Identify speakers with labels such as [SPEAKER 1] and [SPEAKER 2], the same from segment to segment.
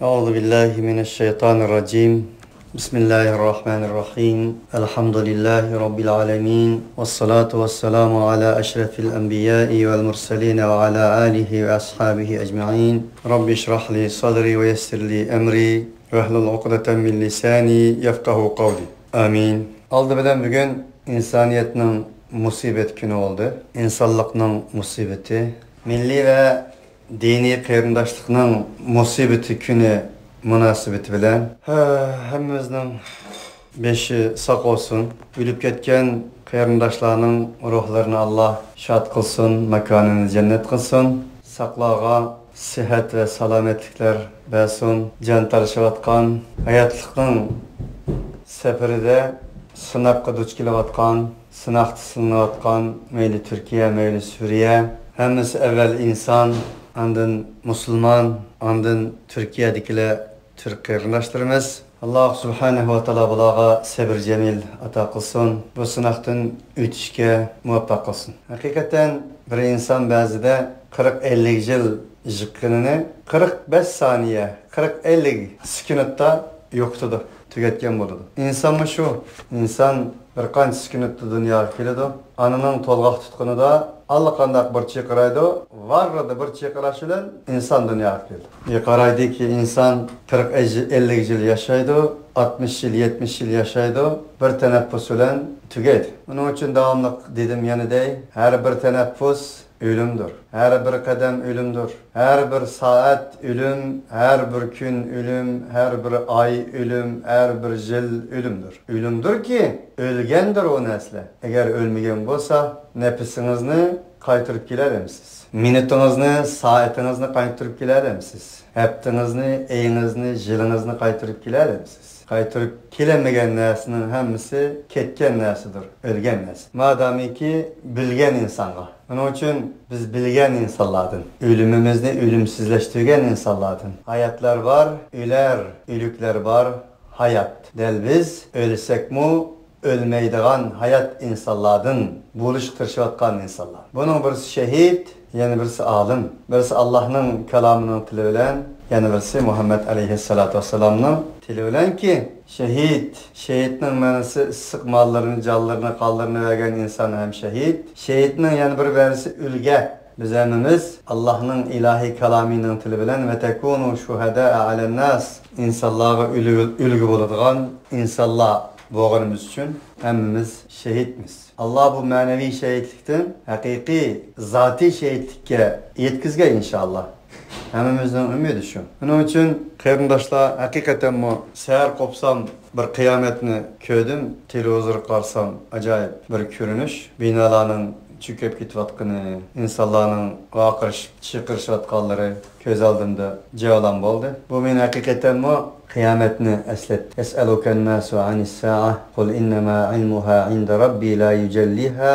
[SPEAKER 1] أعوذ بالله من الشيطان الرجيم. بسم الله الرحمن الرحيم. الحمد لله رب العالمين والصلاة والسلام على أشرف الأنبياء والمرسلين وعلى آله وأصحابه أجمعين. رب اشرح لي صدري ويسر لي أمري واحلل عقدة من لساني يفقه قولي. Amin. Aldı bilen bugün insaniyetinin musibet günü oldu. İnsanlıkның musibeti, milli ve dini qarindoshlikning musibeti günü münasebeti bilen hemmimizning beşi saq olsun. Ölüp ketken qarindoshlarning ruhlarini Allah şad qilsin, makonini cennet qilsin. Saqlarga sihat ve salametlikler bersin. Can talashayotgan, hayotlikning seferide sınaqqa duch kelayotgan, sınaqda sınayotgan mayli Türkiye, mayli Suriye, hammasi avval inson, andin musulmon, andin Türkiye'dekiler Türk qarindoshlarimiz. Allah subhanahu va taolo bularga sabr jamil ato qilsin. Bu sınaqdan o'tishga muvaffaq qilsin. Haqiqatan bir inson ba'zida 40-50 yil yiqqinini 45 saniye, 40-50 sekundda yo'qotadi, tugatgan bo'ladi. İnsanmı şu? İnsan bir qancha sekundda dunyoga keladi. Ananing to'lg'oq tutqunida allaqandaq bir chaqiraydi, varrida bir chaqirash bilan inson dunyoga keldi. Qaraydiki, inson 40-50 yil yashaydi, 60 yil, 70 yil yashaydi, bir tanaffus bilan tugaydi. Buning uchun davomli dedim yana dey, har bir tanaffus ölümdür. Her bir kadem ölümdür. Her bir saat ölüm, her bir gün ölüm, her bir ay ölüm, her bir yıl ölümdür. Ölümdür ki ölgendir o nesle. Eğer ölmegen bolsa nefesinizni qaytarıp kelarmisiz? Minutinizni, saatinizni qaytarıp kelarmisiz? Haftangizni, oyingizni, yılingizni qaytarıp kelarmisiz? Qaytarıp kelamagan narsaning hammasi ketgan narsadir, o'lgan narsa. Madamiki bilgan insonga. Buning uchun biz bilgan insonlardan, o'limimizni o'limsizlashtirgan insonlardan. Hayotlar bor, o'lar, o'liklar bor, hayot. Dal biz o'lsakmu o'lmaydigan hayot insonlardan bo'lish tirishayotgan insonlar. Buning birisi shahid, yana birisi olim, birisi Allohning kalomining tili bilan, yana birisi Muhammad alayhissalatu vassalamning tili bilanki şehit, şehitning ma'nosi issiq mollarini, jonlarini, qonlarini bergan inson ham shahid. Shehidning yana bir ma'nosi ulga. Biz hammamiz Allohning ilahiy kalomining tili bilan ve takunu shuhadaa alan nas, insonlarga ulgu bo'ladigan insonlar bo'lganimiz uchun hammamiz shahidmiz. Allah bu ma'naviy shahidlikdan haqiqiy zatiy shahidlikka yetkazgan inshaalloh. Hammamizning umidi shu. Buning uchun qarindoshlar, haqiqatan bu sahar qopsam bir qiyomatni ko'rdim, televizor qarasam ajoyib bir ko'rinish, binolarning cho'kib ketayotgani, insonlarning vaqirishib, chiqirishayotganlari ko'z oldimda javlan bo'ldi. Bu men haqiqatan bu qiyomatni eslatdi. Es'alukan nasu anis sa'a qul innama ilmuha inda robbi la yujalliha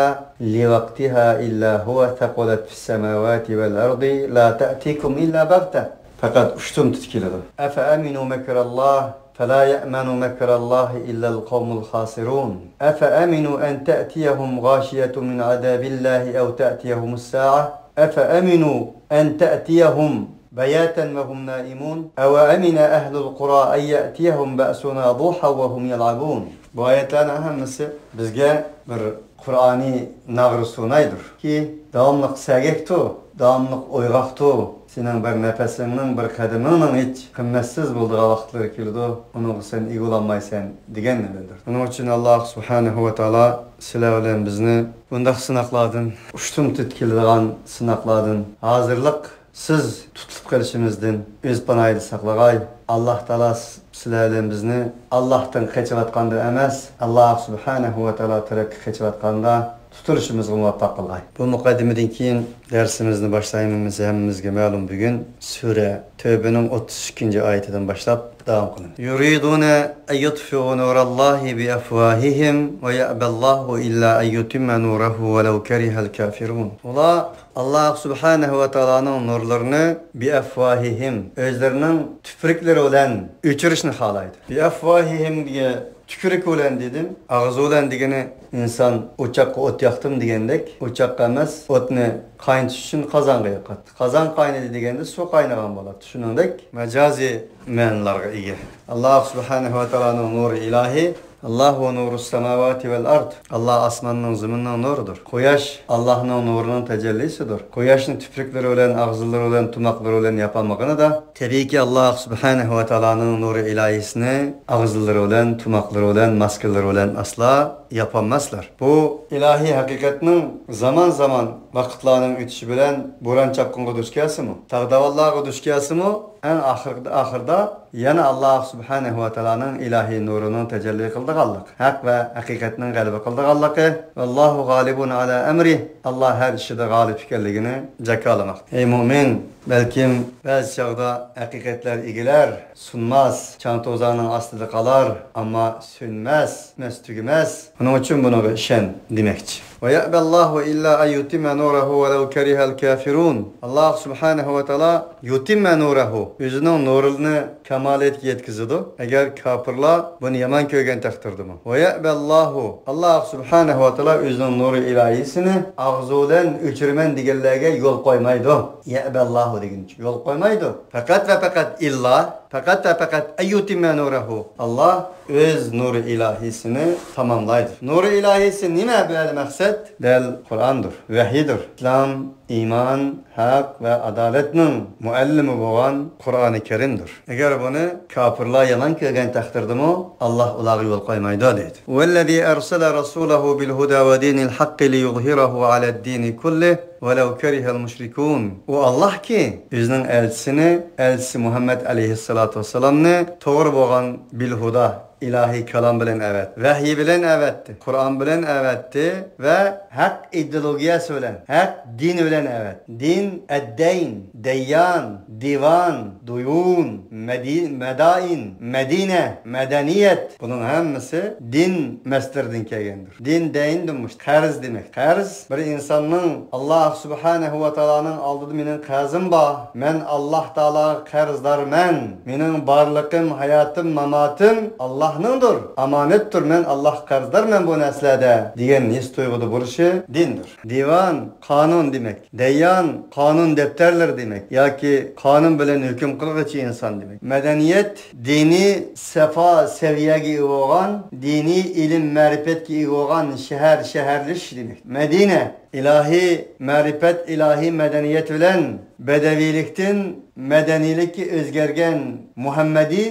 [SPEAKER 1] liwaqtiha illa huwa thaqulat fis samawati wal ardi la ta'tikum illa baghta. Faqat ushtum keladi. Afa aminu makralloh فلا يأمن مكر الله إلا القوم الخاسرون. أفأمنوا أن تأتيهم غاشية من عذاب الله أو تأتيهم الساعة؟ أفأمنوا أن تأتيهم بياتا وهم نائمون؟ أو أمن أهل القرى أن يأتيهم بأسنا ضحى وهم يلعبون؟ Bu ayetlerin hammasi bizga bir Qur'oniy nag'ri sunaydir ki davomli sagaktu, davomli o'yg'oqtu. Sening bir nafasingning, bir qadamingning hech qimmatsiz bo'ldigan vaqtlar keladi, uni sen ega ololmaysan deganni bildirdi. Buning uchun Alloh subhanahu va taolo sizlar bilan bizni bundaq sinoqlardan, ushtum tut keladigan sinoqlardan, hozirlik siz tutilib qolishimizdan o'z panoyida saqlag'ay. Alloh taolo sizlar bilan bizni Allohdan qochayotganda emas, Alloh subhanahu va taolo tarafga qochayotganda tutilishimizga muvaffaq qilg'ay. Bu muqaddimadan keyin dersimizni boshlaymiz. Hammamizga ma'lum bugun sura Tövbening 32-oyatidan boshlab davom qilamiz. Yuriduna an yutfi'u nurallohi bi afwahihim va ya'ballohu illa an yutimma nurahu walau karihal kafirun. Ular Alloh subhanahu va taoloning nurlarini bi afwahihim, o'zlarining tupurklari bilan o'chirishni xohlaydi. Bi afwahihim degan Tükürük bilan dedim. Ağzı bilan degani insan ocakka ot yaktım degandek, ocakka emas, otni qaynatish uchun qozonga yoqadi. Qozon qaynadi deganda suv qaynagan bo'ladi. Shuningdek, majoziy ma'nolarga ega. Alloh subhanahu va taoloning nuri ilahi, Allahu nurus semavati vel ard. Allah asmanның, zeminning nuridir. Quyosh Allohning nurining tecellisidir. Quyoshning tüprükleri bilan, ağzıları bilan, tumoqlari bilan yapamag'ini da tabiiyki Alloh subhanahu va taoloning nuri ilahisini ağzıları bilan, tumoqlari bilan, maskalari bilan asla yapamazlar. Bu ilahi haqiqatning zaman zaman vaqtlarning o'tishi bilan bo'ron chapqinga duch kelsimi, tog' duch kelsimi, en ahirda yana Alloh subhanahu va taoloning ilahiy nurining tajalli qildiganligi, haq va haqiqatning g'alaba qildiganligi, vallohu g'alibun ala amri, Alloh har ishida g'olib ekanligini jakolamoqda. Ey mo'min, balkim ba'zi chog'da haqiqatlar egilar, sunmas, chang to'zonning ostida qolar, ammo so'nmas, mas tugamas. Buning uchun buni ishon demakchi. Va ya'ballohu illa ay yutimma nurahu walau karihal kafirun. Alloh subhanahu va taolo yutimma nurahu, o'zining nurini kamaliyatga yetkazadi. Agar kofirlar buni yomon ko'rgan taqdirdimi? Va ya'ballohu, Alloh subhanahu va taolo o'zining nuri ilohisini og'zi bilan o'chirman deganlarga yo'l qo'ymaydi. Ya'ballohu deguncha yo'l qo'ymaydi. Faqat va faqat illa, faqat va faqat ayyutimma nurahu. Alloh o'z nuri ilohisini tamomlaydi. Nuri ilohisi nima bu maqsad? Dal Qur'ondir, vahiydir. Islom, iymon, haq va adolatning muallimi bo'lgan Qur'oni Karimdir. Agar buni kofirlar yomon ko'rgan taqdirdimi, Alloh ularga yo'l qo'ymaydi deydi. Vallazi arsala rasulahu bil huda va dinil haqqi liyuzhirahu alad-dini kulli walau karihal mushrikun. U Allohki o'zining elchisini, elchisi Muhammad alayhissalatu vassalamni to'g'ri bo'lgan bil huda, ilahiy kalom bilan avatdi, vahiy bilan avatdi, Qur'on bilan avatdi va haq ideologiyasi bilan, haq din bilan avatdi. Din ad-dayn, dayyan, divan, duyun, madain, madina, madaniyat. Buning hammasi din masdaridan kelgandir. Din dayn demiş, qarz demak. Qarz bir insonning Alloh subhanahu va taoloning oldida mening qarzim bor, men Alloh taologa qarzdorman, mening borliqim, hayotim, mamotim Allah'nındır, amanettir, men Allah qarzdorman bu narsalarda degan his tuyg'uda bo'lishi dindir. Divan qonun demak, dayyan qonun daftarlar demak yoki qonun bilan hukm qilg'uchi inson demak. Madaniyat diniy safo seviyaga ega bo'lgan, diniy ilm ma'rifatga ega bo'lgan shahar, shaharlish demak. Madina ilahiy ma'rifat, ilahiy madaniyat bilan badaviylikdan madaniylikka o'zgargan Muhammadiy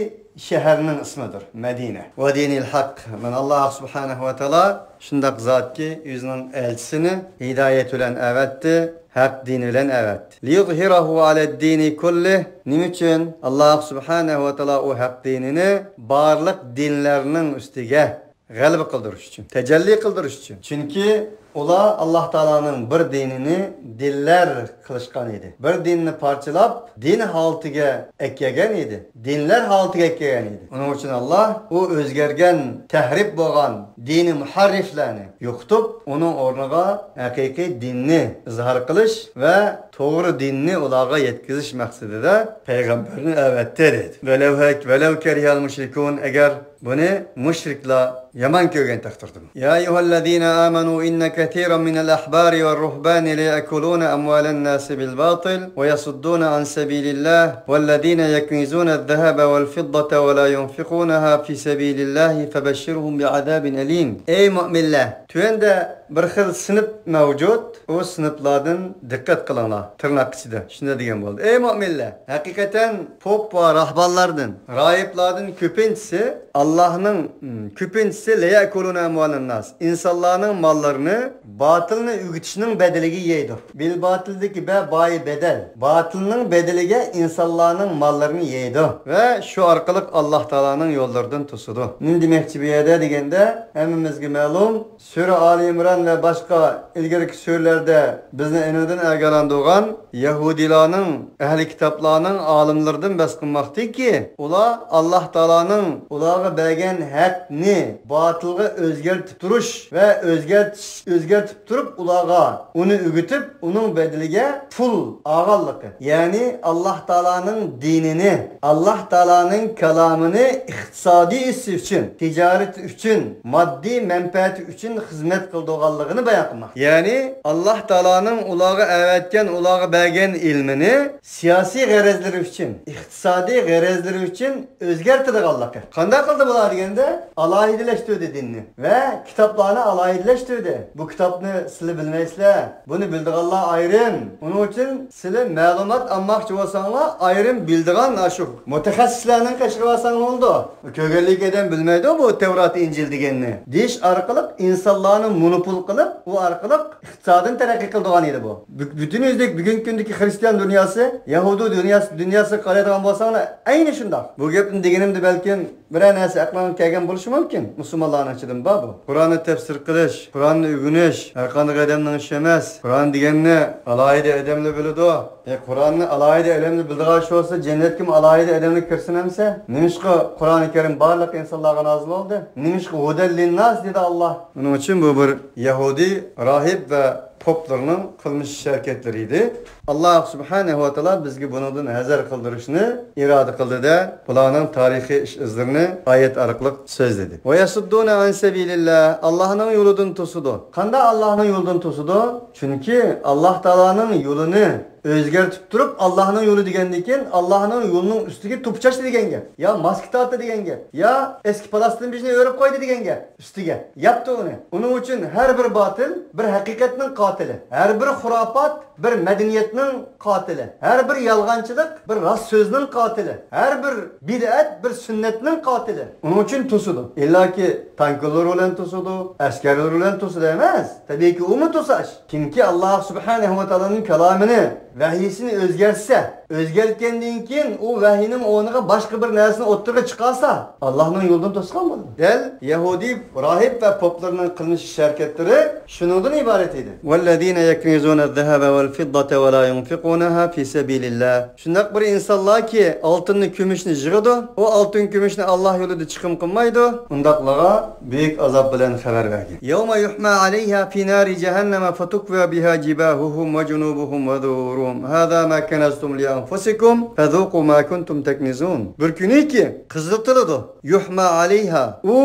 [SPEAKER 1] şehrinin ismidir Medine. Ve dinil hak. Men Allah subhanahu ve teala şundaq zatki yüzünün elçisini hidayet bilan avatdi, haq dini bilan avatdi. Liyuzhirahu alad-dini kulli. Nima uchun? Allah subhanahu ve teala o haq dinini barliq dinlarning ustiga g'alaba qildirish uchun, tajalli qildirish uchun. Chunki ular Alloh taoloning bir dinini dinlar qilishgan edi. Bir dinni parchalab, din holatiga akkagan edi. Dinlar holatiga akkagan edi. Uning uchun Alloh u o'zgargan, tahrib bo'lgan dini muharriflarni yo'qitib, uning o'rniga haqiqiy dinni izhor qilish va to'g'ri dinni ularga yetkazish maqsadida payg'ambarni avatdi dedi. Velav hak velav karihal mushrikun, agar buni mushriklar yomon ko'rgan taqdirda. Ya ayyuhallazina amanu inna كثيرا من الأحبار والرهبان ليأكلون أموال الناس بالباطل ويصدون عن سبيل الله والذين يكنزون الذهب والفضة ولا ينفقونها في سبيل الله فبشرهم بعذاب أليم. Ey müminler, tüvende bir xil sinif mevcut. O siniflardan dikkat qilinglar. Tırnak içinde. Shunda degan bo'ldi. Ey müminler, hakikaten pop va rahbarlardan, rahiplardan ko'pinchisi Allah'ın ko'pinchisi leyakuluna amvalan nas. İnsanlarning mallarini batılni o'gitishning bedeliga yeydi. Bil batildagi be bayi bedel. Batılning bedeliga insanlarning mallarini yeydi va shu orqali Alloh taoloning yo'llaridan to'sidi. Nima demoqchi bu yerda deganda, hammamizga ma'lum sura Ali Imron Quran ve başka ilgiriki surelerde bizni eninden ergalandırgan Yahudilarning, ehli kitaplarning alimlerinden bas qilmoqda ki, ular Allah Taala'nın ularga bergan haqqni batılga özgertip duruş ve özgertip durup ularga onu ügütüp onun bedeliga pul ağallığı. Yani Allah Taala'nın dinini, Allah Taala'nın kalamını iqtisadi için, ticaret için, maddi menfaati için hizmet qildiganligini bayon qilmoq. Yani Allah Taala'nın ularga avatgan, ularga bergan ilmini siyosiy g'arazlari uchun, iqtisodiy g'arazlari uchun o'zgartirganligi. Qanday qildi bular deganda, alohidalashtirdi dinni va kitoblarni alohidalashtirdi. Bu kitobni sizlar bilmaysizlar, buni bildiganlar ayrim. Uning uchun sizlar ma'lumot olmoqchi bo'lsanglar, ayrim bildigan shu mutaxassislarning qashig'i olsang bo'ldi. Ko'rganlik odam bilmaydi bu Tevrat, Injil deganni. Deyish orqali insonlarni monopol qilib, u orqali iqtisodini taraqqiy qildigan edi bu. Bütün o'zdek bugungi kundagi Hristiyan dünyası, Yahudi dünyası qaraydigan bo'lsanglar, ayni shundoq. Bu gapni deganimda balkim biror narsa aqlga kelgan bo'lishi mumkin. Musulmonlarning ichidan bor bu. Qur'onni tafsir qilish, Qur'onni o'rganish har qanday odamning ishi emas. Qur'on deganni alohida odamlar biladi. Qur'onni alohida odamlar bildigan ish bo'lsa, jannatga kim alohida odamlar kirsin emsa? Nimishqa Qur'oni Karim barliq insonlarga nozil bo'ldi? Nimishqa hudal linnas dedi Alloh. Buning uchun bu bir Yahudi rahib va poplarning qilmish harekatları idi. Allah subhanahu ve teala bizga bundan hazar qildirishni irada qildi da, bularning tarixiy ish izlarini ayet orqali so'zladi. Va yasudduna an sabilillah, Allohning yo'lidan to'sidi. Qanday Allohning yo'lidan to'sidi? Chunki Alloh taolaning yo'lini o'zgartib turib, Allohning yo'li degandan keyin Allohning yo'lining ustiga to'p chachdi degan gap, ya maska tortdi degan gap, ya eski Falastin bijini o'rib qo'ydi degan gap ustiga yapti uni. Uning uchun har bir botil bir haqiqatning qotili, har bir xurofot bir madaniyatning qotili, har bir yolg'onchilik bir rost so'zning qotili, har bir bid'at bir sunnatning qotili. Uning uchun to'sidi. Illoki tanklar bilan to'sidi, askarlar bilan to'sidi emas. Tabiiyki umi to'sash. Kimki Alloh subhanahu va taoloning kalomini, vahiysini o'zgartsa, o'zgartgandan keyin u vahiyning o'rniga boshqa bir narsani o'ttirga chiqarsa, Allohning yo'lidan to'sgan bo'ladi. Dal Yahudi rahib va poplarning qilmish harakatlari shundan iborat edi. Vallazina yaknizuna az-zahaba vel-fiddata ve la yunfiqunaha fi sabilillah. Shundaq bir insonlarki oltinni, kumushni yig'adi, u oltin kumushni Alloh yo'lida chiqim qilmaydi, undaqlarga buyuk azob bilan xabar bergan. Yawma yuhma alayha fi nari jahannama fatukwa biha jibahuhum va junubuhum va zuhuruhum. Hada ma kanaztum li anfusikum fadhuqu ma kuntum taknizun. Bir kuniki qizitiladi. Yuhma alayha, u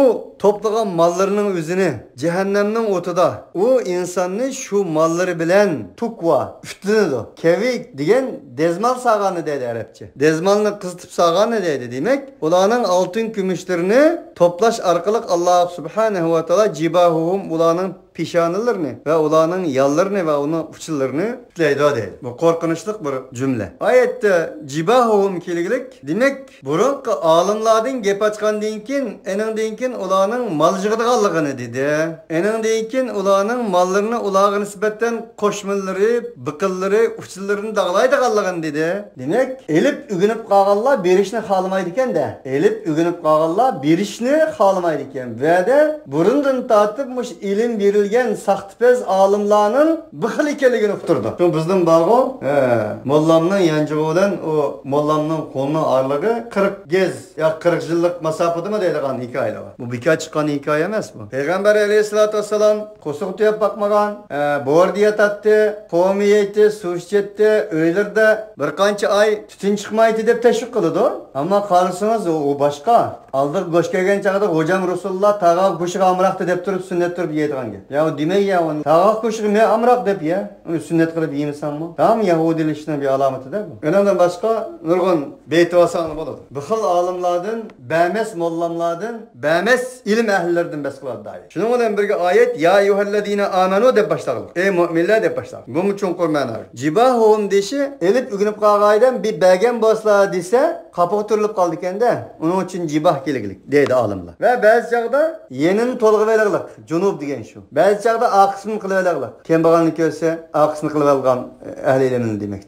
[SPEAKER 1] to'plagan mollarining o'zini jahannamning o'tida u insonni shu mollari bilan tukva üflenadi. Kevik degan dezmal sağanı deydi Arapça. Dezmalni qizitib sağanı deydi. Demak, ularning oltin kumushlarini toplash orqali Alloh subhanahu va taolo jibahuhum, ularning peshonalarini va ularning yollarini va uni uchillarini tutlaydi deydi. Bu qo'rqinchli bir jumla. Oyatda jibahuhum kelgilik, demak, burunqi olimlardan gap ochgandan keyin, eningdan keyin ularning mol yig'diganligini dedi. Eningdan keyin ularning mollarini ularga nisbatan qo'shmalari, biqillari, uchillarini dag'laydiganligini dedi. Demak, elib ugunib qolganlar berishni xohlamaydi ekanda. Elib ugunib qolganlar berishni xohlamaydi ekan. Va da burundan tortib mush ilm berilgan saxtipaz olimlarning bir xil ekanligini uqtirdi. Shu bizning borg'u, mollamning yanjig'i bilan u mollamning qo'lining orlig'i 40 gez yo 40 yillik masofadami deydigan hikoyalar bor. Bu bekor chiqqan hikoya emas bu. Payg'ambar alayhissalatu vassalam qo'shiq tuyab boqmagan, bo'rdi yatatdi, qo'mi yeydi, suv ichadi, uylarda bir qancha oy tutun chiqmaydi deb tashviq qiladi. Ammo qarasangiz u boshqa. Oldiq go'sht kelgan chog'da xo'jam Rasululloh tag'oq go'shiga amroqdi deb turib sunnat turib yeydigan gap. Ya demay ya uni tag'oq go'shiga men amroq deb ya, uni sunnat qilib yeymisanmi? Tam yahudilikning bir alomatida bu. Undan boshqa nurg'un beytivasoni bo'ladi. Bu xil olimlardan, ba'mas mollamlardan, ba'mas ilm ahllaridan bas qiladi doim. Shuning bilan birga oyat ya ayyuhallazina amanu deb boshladi. Ey mu'minlar deb boshladi. Bu uchun qur'on ma'no. Jibahuhum deshi elib ugunib qolgan bir bergan bo'lsa desa, qapığa turilib qoldi ekanda, uning uchun jibah keliklik deydi olimlar. Va ba'zi chog'da yenini to'lg'ib olg'liq, junub degan shu. Ba'zi chog'da aqisini qilib olg'liq. Kambag'alni ko'rsa aqisini qilib olgan ahli ilmni demak.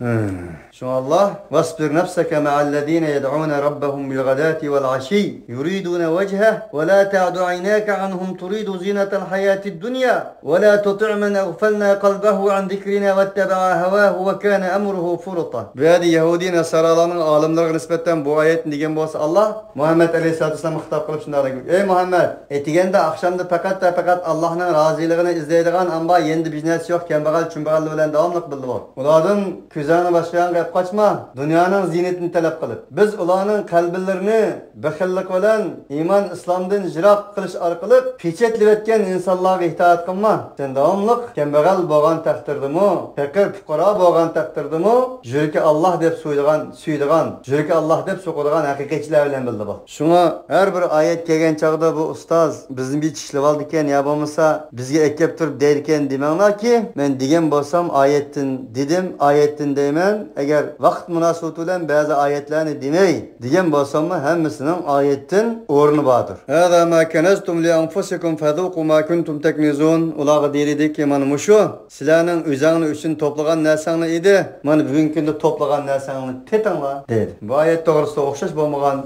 [SPEAKER 1] Shunga Alloh vasbir nafsaka ma'allazina yad'una rabbahum bil ghadati wal ashi yuriduna wajhah wa la ta'du aynaka anhum turidu zinatal hayatid dunya wa la tuti' man aghfalna qalbahu an zikrina wattaba'a hawahu wa kana amruhu furuta. Bu yerda Yahudi Nasaralarning olimlariga nisbatan bu oyatni degan bo'lsa, Alloh Muhammad alayhisolatu vassalamga xitob qilib shunday degan: "Ey Muhammad, etiganda oqshomda faqat va faqat Allohning roziligini izlaydigan, ammo endi biznesi yo'q, kambag'al chumbag'al bilan davomli bildi bor. Ulardan ko'zini boshqa yoqqa qochma, dunyoning ziynatini talab qilib, biz ularning qalblarini baxillik bilan iymon islomdan jiroq qilish orqali pechatlayotgan insonlarga itoat qilma. Sen davomli kambag'al bo'lgan taqdirdimi, faqir fuqaro bo'lgan taqdirdimi, yuragi Alloh deb suydigan, yuragi Alloh deb so'qadigan haqiqatchilar bilan bildi bor. Shunga har bir oyat kelgan chog'da bu ustoz bizni bir tishlab oldi ekan, ya bo'lmasa bizga ekkab turib deydi ekan demanglarki, men degan bo'lsam oyatdan dedim, oyatdan deyman. Agar vaqt munosabati bilan ba'zi oyatlarni demay degan bo'lsammi, hammasining oyatdan o'rni bordir. Hada ma kanaztum li anfusikum fadhuqu ma kuntum taknizun. Ularga deyildiki, mana mushu sizlarning o'zingni uchun to'plagan narsangni edi, mana bugungi kunda to'plagan narsangni tetinglar deydi. Bu oyat to'g'risida o'xshash bo'lmagan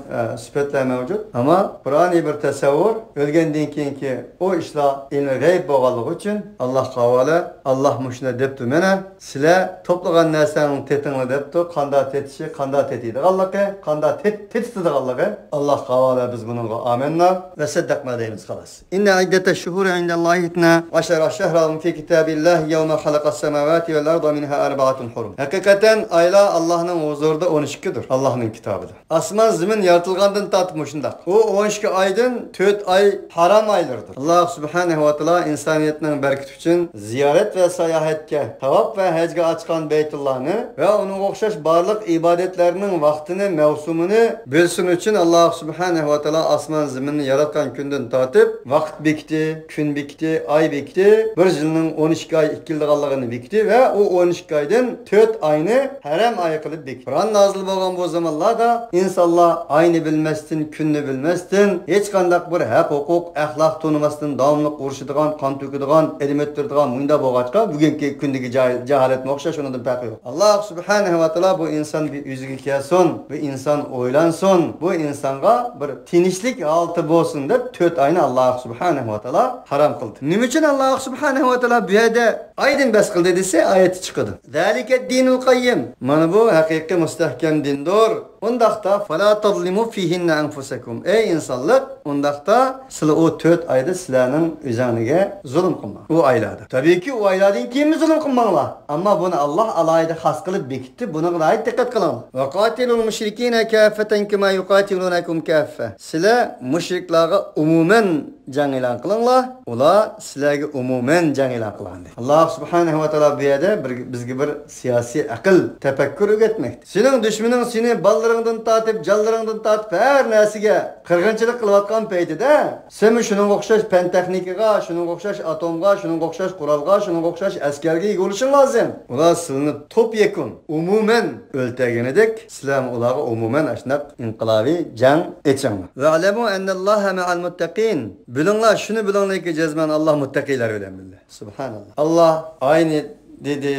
[SPEAKER 1] sifatlar mavjud, ammo Qur'oniy bir tasavvur o'lgandan keyingi o ishlar ilmi g'ayb bo'lganligi uchun Allohga havola, Alloh mushuna debdi, mana sizlar to'plagan narsangni tetinglar debdi. Qanday tetishi, qanday tetiydiganligi, qanday tetitadiganligi Allohga havola. Biz buningga amenna va saddaqna deymiz xolos. Inna iddatash shuhuri indallahi itna ashara shahran fi kitabillahi yawma khalaqas samawati vel arda minha arba'atun hurum. Haqiqatan aylar Allohning huzurida 12dir. Allohning kitobida. Osmon zamin yaratilgandan tortib shundoq. U 12 oydan 4 oy harom oylardir. Alloh subhanahu va taolo insoniyatning barakati uchun ziyorat va sayohatga, tavob va hajga ochgan Baytullohni va uningga o'xshash barliq ibodatlarning vaqtini, mavsumini bilsin uchun Alloh subhanahu va taolo osmon zaminni yaratgan kundan tortib vaqt bekitdi, kun bekitdi, oy bekitdi. Bir yilning 12 oy ikkildiganligini bekitdi va u 12 oydan 4 oyni harom oy qilib bekitdi. Qur'on nozil bo'lgan bu zamonlarda insonlar oyni bilmasdan, kunni bilmasdan, hech qanday bir haq huquq, axloq tunimasdan davomli urushadigan, qon to'kadigan, ilm o'ttiradigan munda bo'lg'achqa bugungi kundagi jaholatga o'xshash undan farqi yo'q. Alloh subhanahu va taolo bu inson bir yuziga kelsin, bu inson o'ylansin, bu insonga bir tinchlik holati bo'lsin deb 4 oyni Alloh subhanahu va taolo harom qildi. Nima uchun Alloh subhanahu va taolo bu yerda oydin bas qildi desa, oyati chiqadi. Zalika dinul qayyim. Mana bu haqiqiy mustahkam dindir. Undaqda fala tazlimu fihinna anfusakum. Ey insonlar, undaqda sizlar o 4 oyda sizlarning o'zingizga zulm qilmang. U oylarda. Tabiiyki u oylardan keyin zulm qilmanglar. Ammo buni Alloh alohida xos qilib bekitdi. Buni g'oyat diqqat qiling. Va qatilul mushrikina kaffatan kama yuqatilunakum kaffa. Sizlar mushriklarga umuman jang e'lon qilinglar. Ular sizlarga umuman jang e'lon qiladi. Alloh subhanahu va taolo bu yerda bizga bir siyosiy aql, tafakkur o'rgatmoqda. Sening dushmaning seni bollaringdan tortib, jonlaringdan tortib har narsaga qirg'inchilik qilayotgan paytida sen shuningga o'xshash fan texnikaga, shuningga o'xshash atomga, shuningga o'xshash qurolga, shuningga o'xshash askarga ega bo'lishing lozim. Ular sizni topyekun umuman o'ltaganidek, sizlar ularga umuman ashnaq inqilobiy jang echinglar. Va alamu annalloha ma'al muttaqin. Bilinglar, shuni bilinglarki, jazman Alloh muttaqiylar bilan birga. Subhanalloh. Alloh ayni dedi,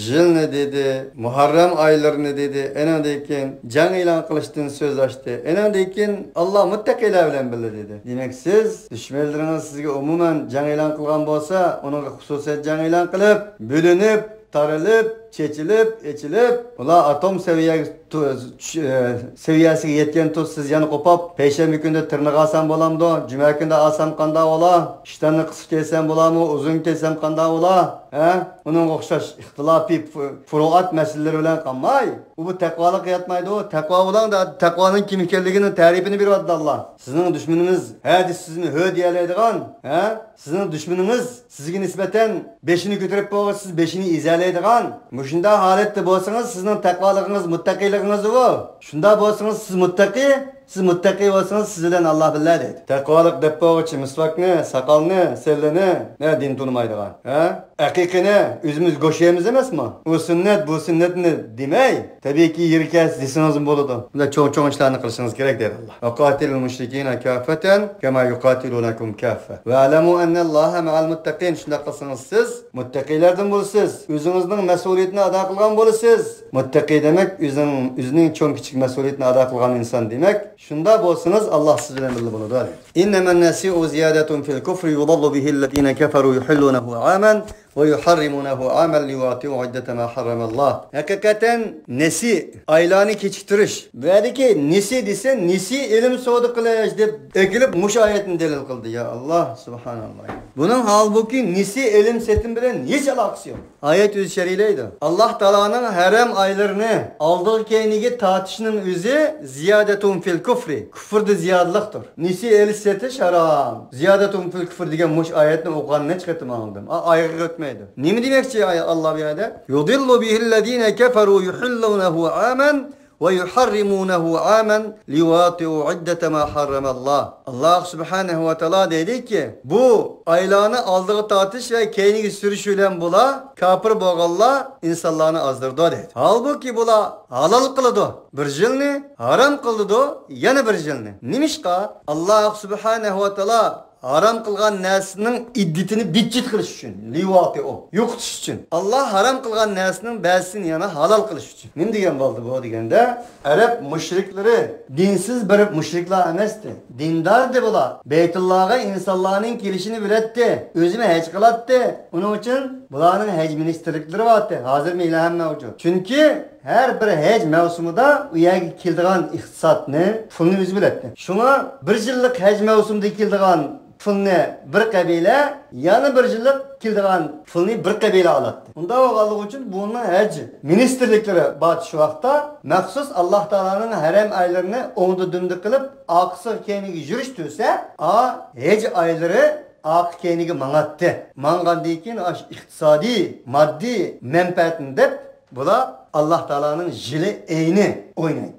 [SPEAKER 1] yilni dedi, Muharram aylarini dedi, enandan keyin jang e'lon qilishdan so'z ochdi. Enandan keyin Alloh muttaqiylar bilan birga dedi. Demak, siz dushmanlaringiz sizga umuman jang e'lon qilgan bo'lsa, uningga xususiy jang e'lon qilib, bo'linib, tarilib, chechilib, echilib, ular atom seviyasiga yetgan tuz siz yana qo'pab, payshanba kunda tirnoq olsam bo'lamdi, juma kunda olsam qanday bo'la, ishtanni qisib kelsam bo'ladimi, uzun kelsam qanday bo'la, ha? Uningga o'xshash ixtilofiy furuat masalalari bilan qolmay, u bu taqvolik yotmaydi, u taqvo bilan taqvoning kim ekanligini ta'rifini beryapti Alloh. Sizning dushmaningiz ha sizni hö deyalaydigan, ha? Sizning dushmaningiz sizga nisbatan beshini ko'tarib qo'yib, siz beshini ezalaydigan. Shunda holatda bo'lsangiz, sizning taqvoligingiz, muttaqiyligingiz bu. Shunda bo'lsangiz, siz muttaqi, Siz muttaqi bo'lsangiz, siz bilan Alloh billah deydi. Taqvolik deb bo'g'ichi misvakni, soqolni, sellini, ne din tunimaydigan. Ha? Aqiqini o'zimiz go'shaymiz emasmi? U sunnat, bu sunnatni demay, tabiiyki yerkas desangiz bo'ladi. Bunda cho'ng-cho'ng ishlarni qilishingiz kerak deydi Alloh. Va qatilul mushrikina kaffatan kama yuqatilunakum kaffa. Va alamu annalloha ma'al muttaqin. Shunday qilsangiz siz muttaqilardan bo'lasiz. O'zingizning mas'uliyatini ado qilgan bo'lasiz. Muttaqi demak o'zining cho'ng kichik mas'uliyatini ado qilgan inson demak. Shunda bo'lsangiz Alloh siz bilan birga bo'ladi. Innaman nasi'u ziyadatun fil kufri yudallu bihi allazina kafaru yuhillunahu 'aman ve yuharrimunahu 'aman liyu'tiu 'iddata ma harramalloh. Haqiqatan nesi aylarni kechiktirish. Bu nesi desa nesi ilm savdo qilish deb ekilib mush oyatni dalil qildi. Ya Alloh subhanalloh. Buning holbuki nesi ilm setim bilan hech aloqasi yo'q. Oyat o'zi shariylaydi. Alloh taoloning haram oylarini oldiga keyiniga tortishning o'zi ziyodatun fil kufri. Kufrda ziyodlikdir. Nesi ilm setish harom. Ziyodatun fil kufr degan mush oyatni o'qiganni hech qatim anladim. Ayg'ir o'tmaydi. Nima demoqchi Alloh bu yerda? Yudillu bihillazina kafaru yuhillunahu 'aman ve yuharrimunahu 'aman liyu'tiu 'iddata ma harramalloh. Alloh subhanahu va taolo dedi ki, bu aylarni oldiga tortish va keyiniga surish bilan bular kofir bo'lganlar insonlarni ozdirdi dedi. Holbuki bular halol qiladi bir yilni, harom qildi yana bir yilni. Nimishqa Alloh subhanahu va taolo harom qilgan narsaning iddetini bitjit qilish uchun, livoti o, yo'qotish uchun. Alloh harom qilgan narsaning ba'zisini yana halol qilish uchun. Nima degan bo'ldi bu deganda, arab mushriklari dinsiz bir mushriklar emasdi. Dindordi bular. Baytullohga insonlarning kelishini biladi, o'zini haj qiladi. Uning uchun bularning haj ministrliklari bor. Hozir meyli ham mavjud. Chunki her bir haj mavsumida u yerga keladigan iqtisodni, pulni o'zi biladi. Shunga bir yillik haj mavsumida keladigan pulni bir qabila, yana bir yillik keladigan pulni bir qabila oladi. Unda bo'lganligi uchun buni haj ministrliklari bor shu vaqtda maxsus Alloh taoloning haram oylarini o'ngda dumda qilib, oqisi keyiniga yurish tursa, a haj oylari oq keyiniga mangatdi. Mangandan keyin iqtisodiy, moddiy manfaatni deb bular Alloh taoloning jili eyni o'ynaydi.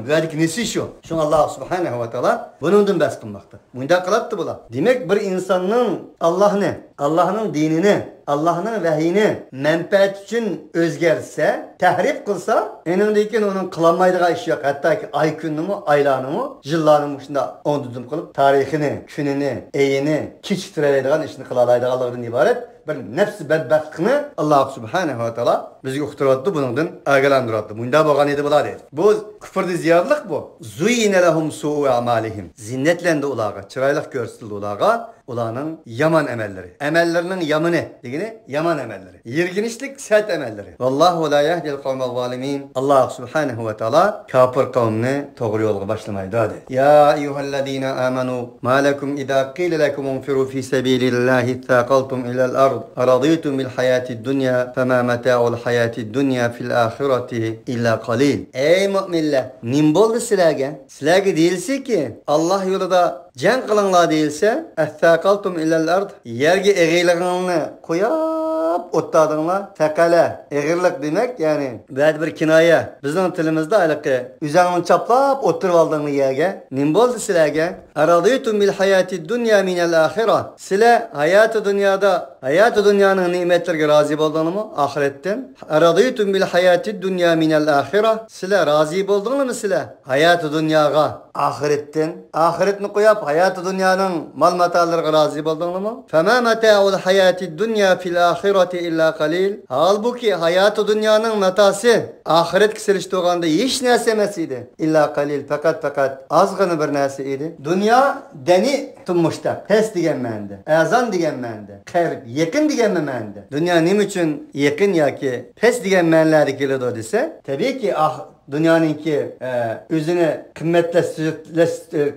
[SPEAKER 1] Bulardagi nesi shu. Shunga Alloh subhanahu va taolo buningdan bas qilmoqda. Bunday qiladi bular. Demak, bir insonning Allohni, Allohning dinini, Allohning vahiyini manfaat uchun o'zgarsa, tahrif qilsa, eningdan keyin uning qilolmaydigan ishi yo'q. Hattoki oy kunini, oylarni, yillarni shunda o'ndum qilib, tarixini, kunini, eyini kechiktiradigan ishni qila oladiganligidan iborat bir nafs badbaxtlikni Alloh subhanahu va taolo bizga uqtiryapti, buningdan ogohlantiryapti. Bunda bo'lgan edi bular deydi. Bu kufrda ziyodlik bu. Zuyina lahum su'u a'malihim. Zinnatlandi ularga, chiroyli ko'rsatildi ularga ularning yomon amallari. Amallarining yomoni degani yomon amallari. Yerginishlik sat amallari. Vallohu la yahdil qawmal zolimin. Alloh subhanahu va taolo kofir qavmni to'g'ri yo'lga boshlamaydi dedi. Ya ayyuhallazina amanu ma lakum idza qila lakum unfiru fi sabilillahi thaqaltum ila al-ard araditum bil hayatid dunya fama mata'ul hayatid dunya fil akhirati illa qalil. Ey mu'minlar, nim bo'ldi sizlarga? Sizlarga deyilsa-ki, Alloh yo'lida jang qilinglar deyilsa, athaqaltum ilal ard, yerga eg'iylig'ingni qo'yib o'ttadinglar. Taqala eg'irlik demak, ya'ni ba'zi bir kinoya. Bizning tilimizda aliqi o'zingni chaplab o'tirib oldinglar yerga. Nim bo'ldi sizlarga? Araditum bil hayatid dunya minal axirah. Sizlar hayoti dunyoda, hayoti dunyoning ne'matlariga rozi bo'ldingizmi oxiratdan? Araditum bil hayatid dunya minal axirah. Sizlar rozi bo'ldingizmi sizlar hayoti dunyoga oxiratdan? Oxiratni qo'yib hayoti dunyoning mol matolariga rozi bo'ldingizmi? Fama mata'ul hayatid dunya fil axirati illa qalil. Halbuki hayoti dunyoning matosi oxiratga solishtirganda hech narsa emas edi. Illa qalil, faqat ozgina bir narsa edi. Dunyo dani turmushda past degan ma'noda, azon degan ma'noda, qarib yaqin degan ma'noda. Dunyo nima uchun yaqin yoki past degan ma'nolarda keladi desa, tabiiyki dunyoninki o'zini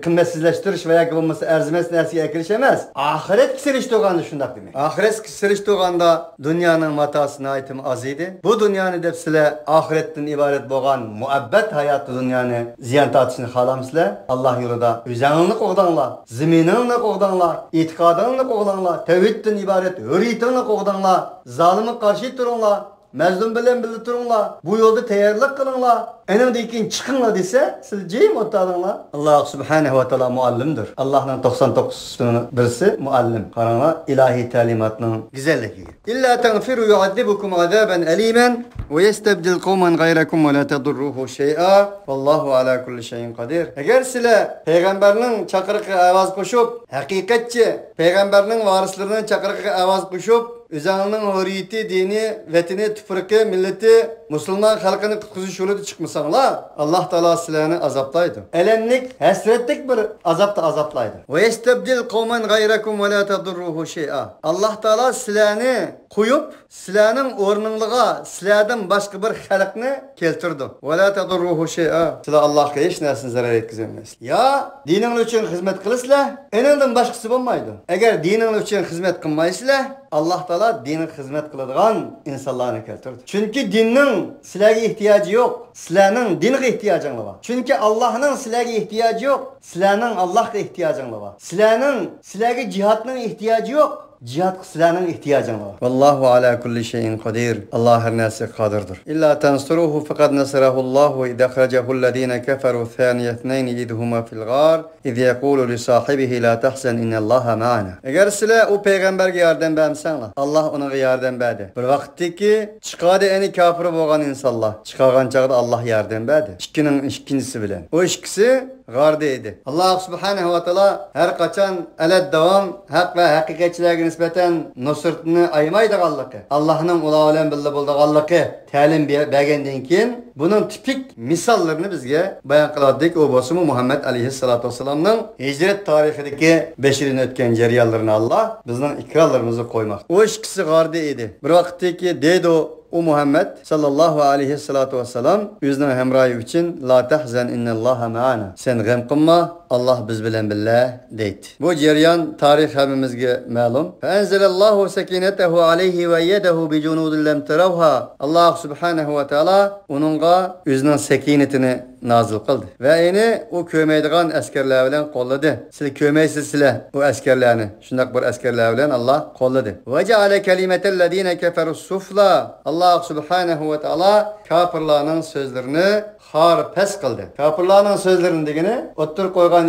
[SPEAKER 1] qimmatsizlashtirish va yoki bo'lmasa arzimas narsaga kirish emas. Oxiratga solishtirganda shundoq demak. Oxiratga solishtirganda dunyoning matosi nihoyatda oz edi. Bu dunyoni deb sizlar oxiratdan iborat bo'lgan muabbat hayoti dunyoni ziyon tortishni xohlamsizlar. Alloh yo'lida o'zingni qo'g'danglar, zaminingni qo'g'danglar, e'tiqodingni qo'g'danglar, tavhiddan iborat hurriyatingni qo'g'danglar, zolimga qarshi turinglar. Mazlum bilan birga turinglar. Bu yo'lda tayyorlik qilinglar. Anandan keyin chiqinglar desa, siz jim o'tiringlar. Alloh subhanahu va taolo muallimdir. Allohning 99 sifatining birisi muallim. Qaranglar, ilohiy ta'limotning go'zalligi. Illa tagfiru yu'azzibukum azaban aliman va yastabdil qawman g'ayrakum va la tadurruhu shay'a vallohu ala kulli shay'in qodir. Agar sizlar payg'ambarning chaqirig'iga ovoz qo'shib, haqiqatchi payg'ambarning varislarining chaqirig'iga ovoz qo'shib, o'zingning hurriyati, dini, vatani, tupurqi, millati, musulmon xalqini qutqizish yo'lida chiqmasanglar, Alloh taolo sizlarni azoblaydi. Alamlik, hasratlik bir azobda azoblaydi. Va yastabdil qawman g'ayrakum va la tadurruhu shay'a. Alloh taolo sizlarni qo'yib, sizlarning o'rningizga sizlardan boshqa bir xalqni keltirdi. Va la tadurruhu shay'a. Sizlar Allohga hech narsani zarar yetkazolmaysiz. Yo diningiz uchun xizmat qilasizlar, eningdan boshqasi bo'lmaydi. Agar diningiz uchun xizmat qilmaysizlar, Alloh taolo dinga xizmat qiladigan insonlarni keltirdi. Chunki dinning sizlarga ehtiyoji yo'q, sizlarning dinga ehtiyojinglar bor. Chunki Allohning sizlarga ehtiyoji yo'q, sizlarning Allohga ehtiyojinglar bor. Sizlarning sizlarga jihodning ehtiyoji yo'q, Cihat sizlarning ehtiyojinglar bor. Vallohu ala kulli şeyin qodir. Alloh har narsaga qodirdir. Illa tansuruhu faqad nasarahu Allohu idh akhrajahu alladhina kafaru thaniya ithnayn idh huma fil ghar idh yaqulu li sahibihi la tahzan innalloha ma'ana. Agar sizlar u payg'ambarga yordam bermasanglar, Alloh uningga yordam berdi. Bir vaqtdagi chiqadi eni kofir bo'lgan insonlar, chiqargan chaqda Alloh yordam berdi. Ikkining ikkinchisi bilan. O ikkisi g'arda edi. Alloh subhanahu va taolo har qachon alad davom haq va haqiqatchilarga nisbatan nusratni aymaydiganligi, Allohning ular bilan birga bo'lganligi ta'lim bergandan keyin buning tipik misollarini bizga bayon qiladik. U bo'lsa Muhammad alayhissalatu vassalamning hijrat tarixidagi 5 yilni o'tgan jarayonlarini Alloh bizning ikronlarimizga qo'ymoqda. U ikkisi g'arda edi. Bir vaqtdagi dedi o Muhammed sallallahu aleyhissalatu vesselam o'zining hamrohi uchun la tahzan innalloha ma'ana. Sen g'am qilma, Alloh biz bilan birga deydi. Bu jarayon tarix hammamizga ma'lum. Fa anzalallahu sakinatahu alayhi va yadahu bi junudin lam tarawha. Alloh subhanahu va taolo uningga o'zining sakinatini nazil qildi va eni u ko'maydigan askarlar bilan qo'lladi. Sizlar ko'maysiz sizlar u askarlarni. Shundoq bir askarlar bilan Alloh qo'lladi. Va ja'ala kalimatallazina kafaru sufla. Alloh subhanahu va taolo kofirlarning so'zlarini xor past qildi. Kofirlarning so'zlarini degani o'ttir qo'ygan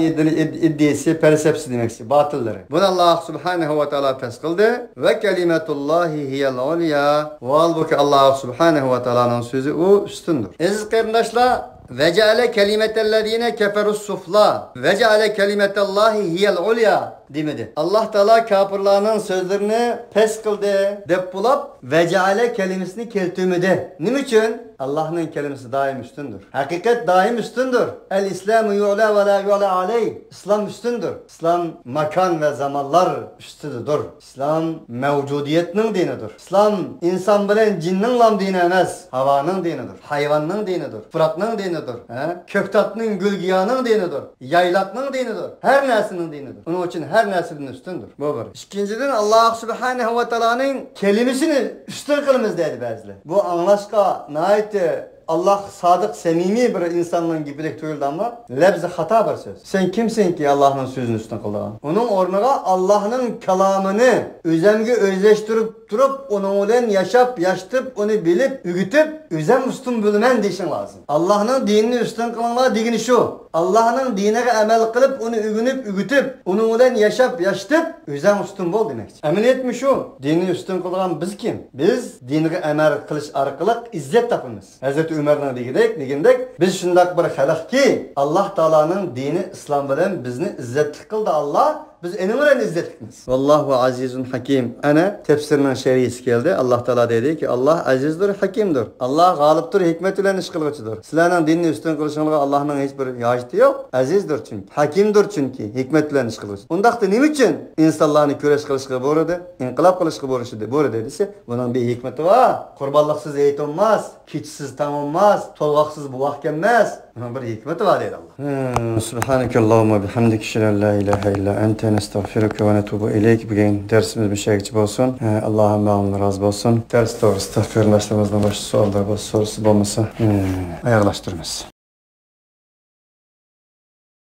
[SPEAKER 1] iddiyasi, falsafasi demakchi, batillari. Buni Alloh subhanahu va taolo past qildi. Va kalimatullohi hiyal ulya. Valbuki Alloh subhanahu va taoloning so'zi u ustundir. Aziz qarindoshlar, ve ceale kelimetellezine keferus sufla ve ceale kelimetallahi hiyel ulya demedi. Allah Teala kafirlarning sözlerini pes qildi deb bulab ve ceale kelimesini keltirmedi. Nima uchun? Allah'ın kelimesi daim üstündür. Hakikat daim üstündür. El İslamu yu'la ve la yu'la aleyh. İslam üstündür. İslam makan ve zamanlar üstüdür. İslam mevcudiyetinin dinidir. İslam insan bilen cinnin lam dini emas, havanın dinidir. Hayvanın dinidir. Toprakның dinidir. Köktatның, gülgiyanın dinidir. Yaylakның dinidir. Her nesinin dinidir. Onun için her nesinin üstündür. Bu bir. İkinciden Allah Subhanahu ve Taala'nın kelimesini üstün kılımız dedi bazıları. Bu anlaşka nait Allah sadık, samimi bir insanın gibidek tuyuldu ama lebzi hata bir söz. Sen kimsin ki Allah'ın sözünü üstün kıldığın? Onun ornuna Allah'ın kelamını özemge özleştirip durup, onun bilen yaşap, yaştıp, onu bilip, ügütüp, özem üstün bölümen deyişin lazım. Allah'ın dinini üstün kılınma degini şu. Allah'ın dinine emel kılıp, onu ügünüp, ügütüp, onun bilen yaşap, yaştıp, özem üstün bol demekçi. Ameliyat mi şu? Dinini üstün kılgan biz kim? Biz dinine emel kılış arkalık izzet tapımız. Hazreti Ömer'den degindek, biz şundak bir xalqki, Allah Taala'nın dini İslam bilen bizni izzetli kıldı Allah. Biz enin bilen izzetlikmiz. Vallahu azizun hakim. Ana tefsirinin şerisi geldi. Allah Teala dedi ki Allah azizdir, hakimdir. Allah galiptir, hikmet bilen iş kılgıçıdır. Sizlerinin dinini üstün kılışınlığı Allah'ın hiçbir haceti yok. Azizdir çünkü. Hakimdir çünkü. Hikmet bilen iş kılgıçı. Undaqda nima uchun insanlarni kurash qilishga boradi, inqilob qilishga borishdi? Bori dedisi, bunun bir hikmeti var. Qurbonliqsiz hayit olmaz, kechsiz tong olmaz, to'lg'oqsiz buvoq kelmas. Bunun bir hikmeti var dedi Allah. Subhanakallahumma bihamdika la ilaha illa ente nestağfiruke ve netubu ileyk. Bugün dersimiz bir şeyci olsun. Allah'ın mağamını razı olsun. Ders doğrusu qarindoshlarımızdan başka suallar olsa, sorusu olmasa ayaqlaştırmaz.